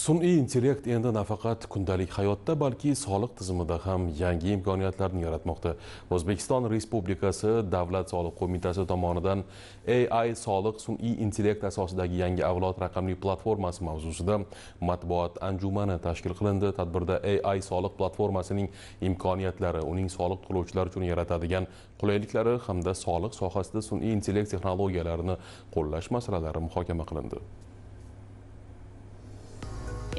Sun'iy intellekt endi nafaqat kundalik hayotda, balki soliq tizimida ham yangi imkoniyatlarni yaratmoqda. O'zbekiston Respublikasi Davlat soliq qo'mitasi tomonidan AI soliq sun'iy intellekt asosidagi yangi avlod raqamli platformasi mavzusida matbuot anjumani tashkil qilindi. Tadbirda AI soliq platformasining imkoniyatlari, uning soliq to'lovchilar uchun yaratadigan qulayliklari hamda soliq sohasida sun'iy intellekt texnologiyalarini qo'llash masalalari muhokama qilindi.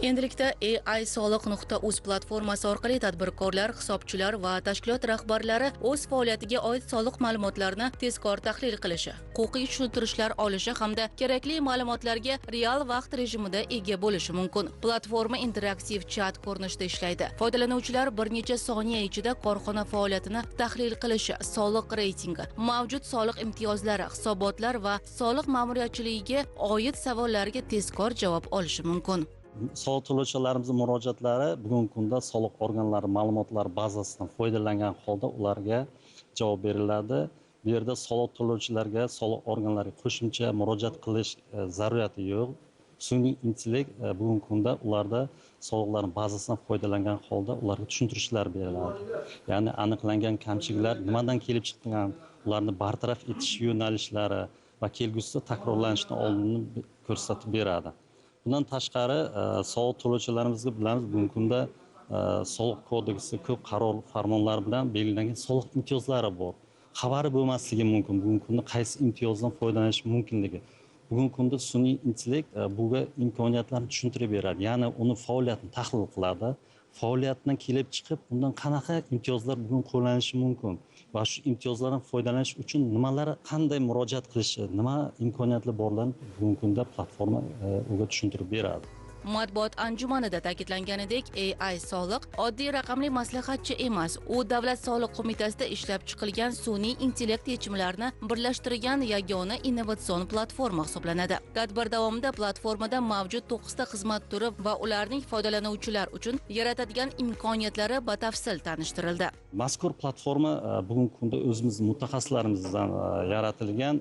Endilikda AI soliq.uz platformasi orqali tadbirkorlar, hisobchilar va tashkilot rahbarlari o'z faoliyatiga oid soliq ma'lumotlarini tezkor tahlil qilishi, huquqiy tushuntirishlar olishi hamda kerakli ma'lumotlarga real vaqt rejimida ega bo'lishi mumkin. Platforma interaktiv chat ko'rinishida ishlaydi. Foydalanuvchilar bir necha soniya ichida korxona faoliyatini tahlil qilishi, soliq reytingi, mavjud soliq imtiyozlari, hisobotlar va soliq ma'muriyatchiligiga oid savollarga tezkor javob olishi mumkin. Soliq to'lovchilarimizning murojaatlari bugungi kunda soliq organlari ma'lumotlar bazasidan foydalangan holda ularga javob beriladi. Bu yerda soliq to'lovchilarga soliq organlariga qo'shimcha murojaat qilish zaruriyati yo'q. Sun'iy intellekt bugungi kunda ularda soliqlar bazasidan foydalangan holda ularga tushuntirishlar beriladi. Ya'ni aniqlangan kamchiliklar nimadan kelib chiqqan, ularni bartaraf etish yo'nalishlari va kelgusida takrorlanishni oldini ko'rsatib beradi. Bundan tashqari soliq to'lovchilarimizga bilamiz, bugungi kunda soliq kodeksi ko'p qaror farmonlar bilan belgilangan soliq imtiyozlari bor. Xabari bo'lmasligi mumkin bugungi kunda qaysi imtiyozdan foydalanish mumkinligi. Bugungi kunda sun'iy intellekt bunga imkoniyatlarni tushuntirib beradi. Ya'ni uni faoliyatini tahlil qiladi. Faoliyatdan kelib chiqib, undan qanaqa imtiyozlar bugun qo'llanishi mumkin va shu imtiyozlardan foydalanish uchun nimalar, qanday murojaat qilishi, nima imkoniyatlar borligini bugungi kunda platforma unga tushuntirib beradi. Matbuot anjumanida ta'kidlanganidek, AI soliq oddiy raqamli maslahatchi emas. U Davlat soliq qo'mitasida ishlab chiqilgan sun'iy intellekt yechimlarini birlashtirgan yagona innovatsion platforma hisoblanadi. Tadbir davomida platformada mavjud 9 ta xizmat turi va ularning foydalanuvchilar uchun yaratadigan imkoniyatlari batafsil tanishtirildi. Mazkur platforma bugungi kunda o'zimiz mutaxassislarimizdan yaratilgan.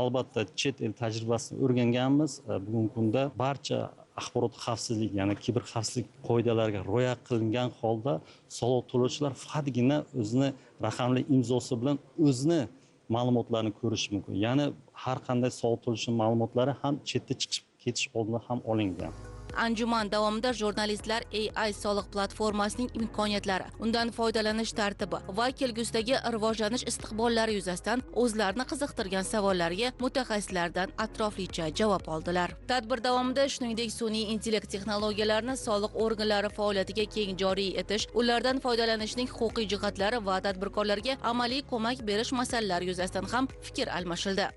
Albatta chet el tajribasini o'rganganmiz. Bugungi kunda barcha axborot xavfsizligi, ya'ni kiber xavfsizlik qoidalariga rioya qilingan holda soliq to'lovchilar faqatgina o'zini raqamli imzosi bilan o'zini ma'lumotlarini ko'rishi mumkin. Ya'ni har qanday soliq to'lovchi ma'lumotlari ham chetda chiqib ketish oldida ham olingan. Anjuman davomida jurnalistlar AI soliq platformasining imkoniyatlari, undan foydalanish tartibi va kelgusidagi rivojlanish istiqbollari yuzasidan o'zlarini qiziqtirgan savollarga mutaxassislardan atroflicha javob oldilar. Tadbir davomida shuningdek sun'iy intellekt texnologiyalarini soliq organlari faoliyatiga keng joriy etish, ulardan foydalanishning huquqiy jihatlari va tadbirkorlarga amaliy ko'mak berish masalalari yuzasidan ham fikr almashildi.